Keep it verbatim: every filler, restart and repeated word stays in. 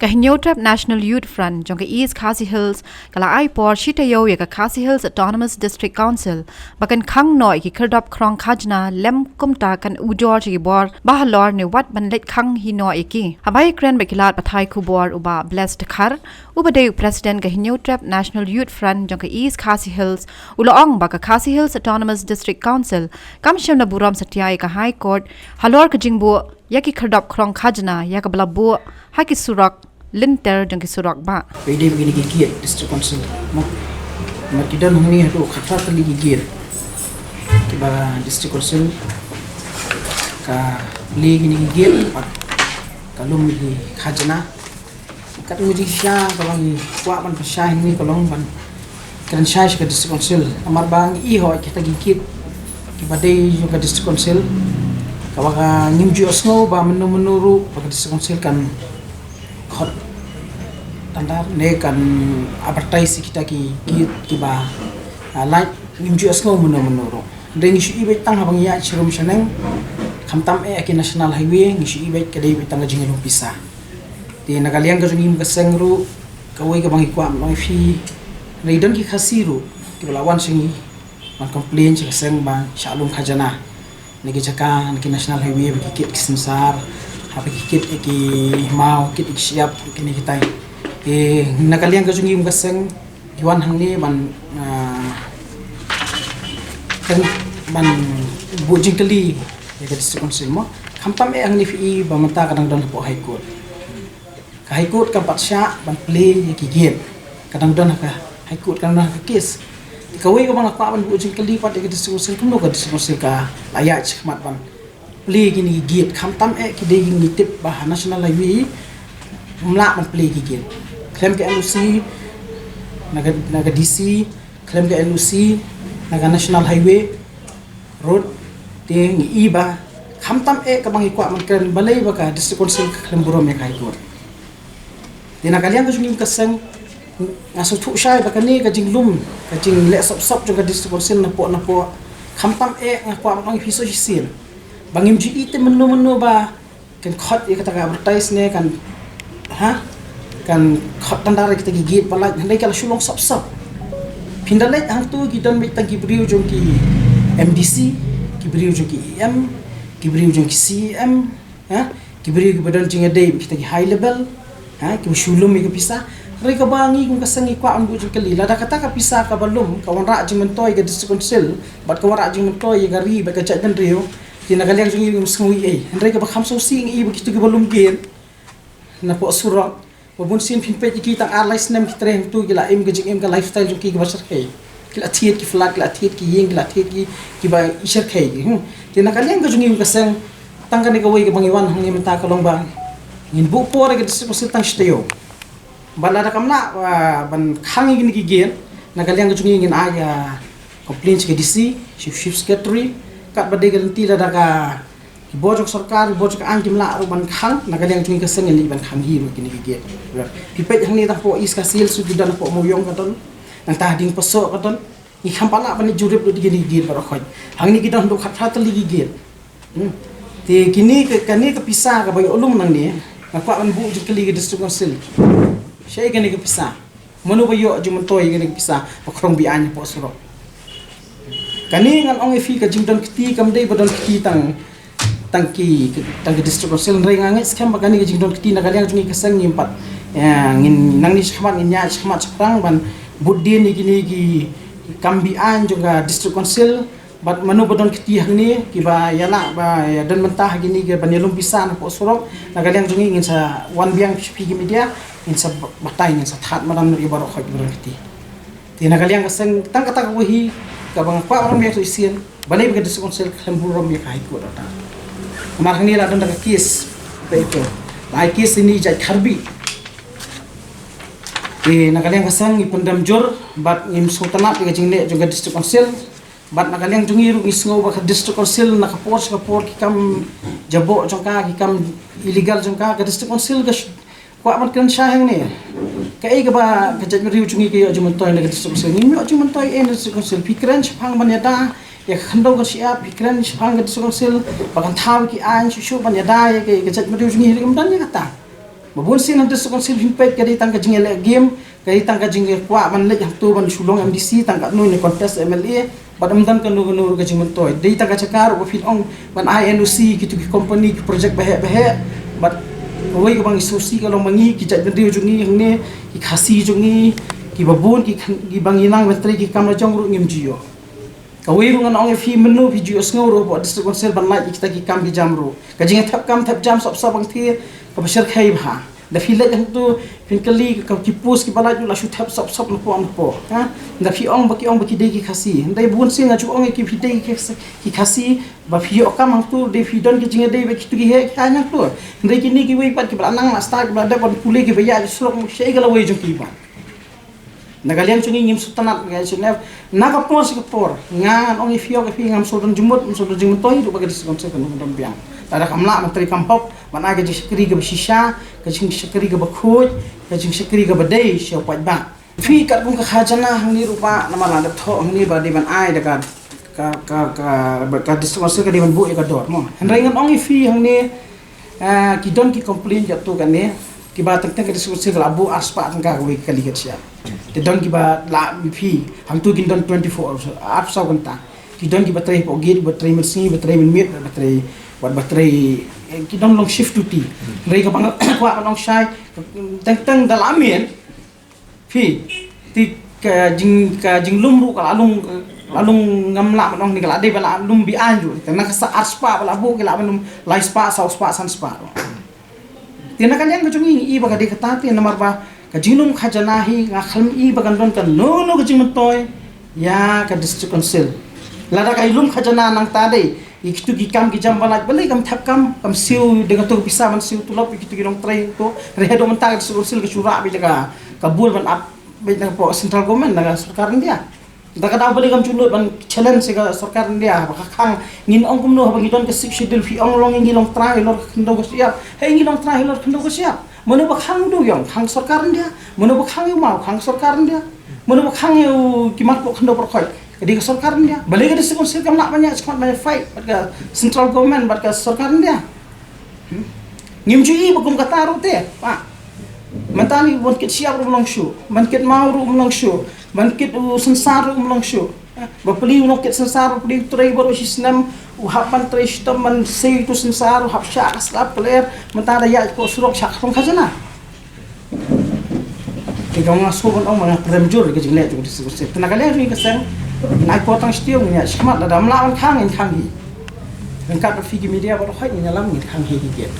Ka Hynñiewtrep National Youth Front jong ka East Khasi Hills ka la ai por shi taïew ïa ka Khasi Hills Autonomous District Council ba kan khang noh ïa ki khyrdop khrong khajna lem kumta kan ujor sha ki bor ba halor ne wat ban leit khang hi noh ïa ki. Haba ïakren bad ki lad pathai khubor u Bah Bless Dkhar, uba dei u President ka Hynñiewtrep National Youth Front jong ka East Khasi Hills, u la ong ba ka Khasi Hills Autonomous District Council kam shym la burom satia ïa ka High Court halor ka jingbuh ïa ki khyrdop khrong khajna ïa kaba la buh ha ki surok lynter jong ki surok bah. Phi dei ba kine ki gate District Council mo. Namar ki don hangne haduh khatphra tylli ki gate kiba District Council ka plie kine ki gate bad ka lum ki khajna. Katno jingshai kaba ngi kwah ban pynshai hangne ka long ban kren shai sha ka District Council. Namar ba ngi i hoi kita ki gate kiba dei jong ka District Council kaba ka ngim ju ïohsngew ba mynno mynno ruh ba ka District Council kan khot tender ne kan advertise kita ki gate kiba, ah, lait, ngim ju ïohsngew mynno mynno ruh. Hynrei ngi shu i beit tang haba ngi ïaid sharum shaneng, khamtam eh ha ki National Highway, ngi shu i beit ka dei beit tang ka jinglum pisa. Te na ka liang ka jong ngi kum ka seng ruh, kawei kaba ngi kwah ban ong ïa phi, hynrei don ki Khasi ruh kiba la wan sha ngi ban complain sha ka seng ba shah lum khajna na ki jaka, na ki National Highway, ba ki kit ki sensar, ha ba ki kit ïa ki maw, kit ïa ki shyiap, kine kitai. Te na ka liang ka jong ngi kum ka seng, ki wan hangne ban, ah, kan, ban buh jingkylli ïa ka District Council mo. Khamtam eh hangne phi i ba mynta ka dang don hapoh High Court. Ka High Court kam pat shah ban plie ïa ki gate. Ka dang don ha ka High Court, ka dang don ha ka case. Kawei kaba nga kwah ban buh jingkylli pat ïa ka District Council, kumno ka District Council ka la ïaid shakhmat ban plie kine ki gate, khamtam eh ki dei, ngi tip ba ha National Highway ym lah ban plie ki gate. Khlem ka N O C na ka, na ka D C, khlem ka N O C na ka National Highway Road, te ngi i ba khamtam eh kaba ngi kwah ban kren, balei ba ka District Council ka khlem burom ïa ka High Court. Te na ka liang ka jong ngi kum ka seng, nga sngewthuh shai ba kane ka jinglum, ka jingleh sop sop jong ka District Council napoh napoh, khamtam eh nga kwah ban ong ïa phi sa shisien ba ngim ju i te mynno mynno ba kan khot ïa kata ka advertise ne kan, ha, kan khot tender ïa kita ki gate ba lait, hynrei ka la shu long sop sop. Phin da leit hangto ki don beit tang ki briew jong ki M D C, ki briew jong ki E M, ki briew jong ki C E M, ha, ki briew kiba don jingïadei bad kita ki high level, ha, kiba shu lum ïa ka pisa. Hynrei kaba ngi kum ka seng ngi kwah ban buh jingkylli, lada kata ka pisa kaba lum ka wanrah jingmyntoi ïa ka District Council bad ka wanrah jingmyntoi ïa ka ri bad ka jaitbynriew, te na ka liang jong ngi ngim sngew ei ei. Hynrei kaba kham sngewsih ngi i ba kito kiba lum gate napoh surok, ba bun sien phin peit ïa ki tang ar lai snem ki treh hangto, ki la im ka jingim, ka lifestyle jong ki kaba shyrkhei. Ki la thied ki flat, ki la thied ki ïing, ki la thied ki, kiba shyrkhei. Hmm. Te na ka liang ka jong ngi kum ka seng, tang kane kawei kaba ngi wan hangne mynta ka long ba ngin buh por ïa ka District Council tang shi taïew. Bad lada kam lah, ah, ban khang ïa kine ki gate, na ka liang ka jong ngi ngin ai, ah, complain sha ka D C, Chief, Chief Secretary, katba dei ka lynti, lada ka ki bor jong sorkar, ki bor jong ka aiñ kim lah ruh ban khang, na ka liang jong ngi ka seng ngin leit ban khang hi ruh kine ki gate. Phi peit hangne tang hapoh East Khasi Hills ki don, hapoh Mawïong ka don, nangta ha Diengpasoh ka don. Ngi kham pat lah ban leit jurip ruh da kine ki gate baroh khoit. Hangne ki don haduh khatphra tylli ki gate. Hmm. Te kine ka, kane ka pisa kaba ïoh lum nangne, nga kwah ban buh jingkylli ka District Council. Shaei kane ka pisa? Mano ba ïoh jingmyntoi ïa kane ka pisa ba khrong be-aiñ hapoh surok? Kane ngan ong ïa phi, ka jingdon kti kam dei ba don kti tang, tang ki, tang ki District Council, hynrei nga ngeit skhem ba kane ka jingdon kti na ka liang jong ngi ka seng ngim pat. Ïa, ngin nangne shakhmat ngin ïaid shakhmat shaphrang ban bud dien ïa kine ki kam be-aiñ jong ka District Council. Bad mano ba don kti hangne kiba ïa lah ba ïa don mynta ha kine kiban ïalum pisa napoh surok, na ka liang jong ngi ngin sa wan biang sha phi ki media, ngin sa batai, ngin sa thad madan ïa baroh khoit kiba don kti. Te na ka liang ka seng, tang kata kawei hi kaba nga kwah ban ong biang shisien, balei ba ka District Council ka khlem burom ïa ka High Court ata. Namar hangne la don da ka case, ba ito, la ai case ïa ine i jait Karbi. Te na ka liang ka seng ngi pyndem jur bad ngim sngewtynnat ïa ka jingleh jong ka District Council. Bad na ka liang jong ngi ruh ngi sngew ba ka District Council na ka por sha ka por ki kam jaboh jong ka, ki kam illegal jong ka, ka District Council ka sh-, kwah ban kren shai hangne. Kaei kaba ka jaitbynriew jong ngi ka ïoh jingmyntoi na ka District Council? Ngim ïoh jingmyntoi ei na District Council. Phi kren shaphang ban ïada ïa ka khyndew ka shyiap, phi kren shaphang ka District Council ba kan thaw ki aiñ shuh shuh ban ïada ïa ka, ka jaitbynriew jong ngi, hynrei kam don ïa kata. Ba bun sien ha District Council phin peit ka dei tang ka jingïaleh game, ka dei tang ka jingkwah ban leit hangto ban shu long M D C, tang katno ne contest M L A, bad ym don kano kano ruh ka jingmyntoi. Dei tang ka jaka ruh ba phin ong ban ai N O C kito ki company ki project baheh baheh, bad kawei kaba ngi sngewsih ka long ba ngi ki jaitbynriew jong ngi hangne, ki Khasi jong ngi, kiba bun ki khan, kiba ngi nang ban trei ki kam lajong ruh ngim ju ïoh. Kawei ruh ngan ong ïa phi, mynno phi ju ïohsngew ruh hapoh District Council ban lait ïa kita ki kam ki jam ruh. Ka jingthep kam thep jam sop sop hangtei kaba shyrkhei bha. Da phi leit hangto phin kylli ka ki post kiba lait ruh la shu thep sop sop napoh napoh, ha. Da phi ong ba ki ong ba ki dei ki Khasi. Hynrei bun sien nga ju ong ïa ki phi dei ki Khasi, ki Khasi, ba phi ïoh kam hangto, dei phi don ki jingïadei bad kito ki heh ki haiñ hangto. Hynrei kine kiwei pat kiba la nang la stad, kiba la dep ban pule, kiba ïaid surok, shaei ka lawei jong ki pat. Na ka liang jong ngi ngim sngewtynnat, nga sngewtynnat. Na ka por sha ka por, nga ngan ong ïa phi, ïa phi, ngam sngewdon jingmut, ngam sngewdon jingmyntoi ruh ba ka District Council kan ym don biang. Lada kam lah ban trei kam hok, ban ai ka jingshakri kaba shisha, ka jingshakri kaba khuid, ka jingshakri kaba dei sha u paidbah. Phi katkum ka khajana hangne ruh ba, namar la dep thoh hangne ba dei ban ai da ka, ka, ka, ka, ka District Council ka dei ban buh ïa ka dor mo. Hynrei ngan ong ïa phi hangne, ah, ki don ki complain ïa to kane, kiba teng teng ka District Council ka la buh arspah tyngka kawei ka kali ka shyiap. Te don kiba la, phi, hangto kin don twenty-four hours, arphew saw kynta. Ki don kiba trei hapoh gate, ba trei mynsngi, ba trei mynmiet, ba trei, wat ba trei, eh, ki don long shift duty. Hynrei kaba nga kwah ban ong shai, teng teng da la miet, phi, te ka jing, ka jinglum ruh ka la lum, la lum, ngam lah ban ong ne ka la dei ba la lum be-aiñ ruh. Te na ka sa arspah ba la buh, ki lah ban lum laispah, sawspah, sanspah ruh. Te na ka liang ka jong ngi, ngi i ba ka dei kata, te namar ba ka jinglum khajana hi, nga khlem i ba kan don kano kano ka jingmyntoi ïa ka District Council. Lada ka lum khajana nangta dei ïa kito ki kam ki jam ba lait, balei kam thep kam, kam siew da kato ka pisa ban siew tulop ïa kito ki nongtrei to. Hynrei haduh mynta ka District Council ka shu rah beit da ka, ka bul ban ap beit na ka Central Government, na ka Sorkar India. Da ka daw balei kam ju nud ban challenge ïa ka Sorkar India, ba ka khang, ngin ong kumno haba ngi don ka Sixth Schedule, phi ong long ngi long trai halor khyndew ka shyiap. Hei, ngi long trai halor khyndew ka shyiap. Mano ba khang u dewïong? Khang Sorkar India. Mano ba khang ïa u maw? Khang Sorkar India. Mano ba khang ïa u ki mat poh khyndew por khoit? Ka dei ka Sorkar India. Balei ka District Council kam lah ban ïaid shakhmat ban ïa fight bad ka Central Government bad ka Sorkar India? Hmm? Ngim ju i ba kum kata ruh te, pa. Mynta ngi, ban kit shyiap ruh ym long shuh, ban kit maw ruh ym long shuh, ban kit u synsar ruh ym long shuh. Eh, ba plie u nongkit synsar, ba plie u trei baroh shi snem, u hap ban trei shitom ban sei ïa uto u synsar, u hap shah ka slap ka lyer, mynta da ïaid hapoh surok shah ka khajana. Te ka nga sngewbha ban ong ba nga prem jur ka jingleh jong ka District Council. Te na ka liang jong ngi ka seng, ngin ai por tang shtiew, ngin ïaid shakhmat, lada ym lah ban khang, ngin khang hi. Ryngkat bad phi ki media baroh hi, ngin ïalam, ngin khang hi ki gate.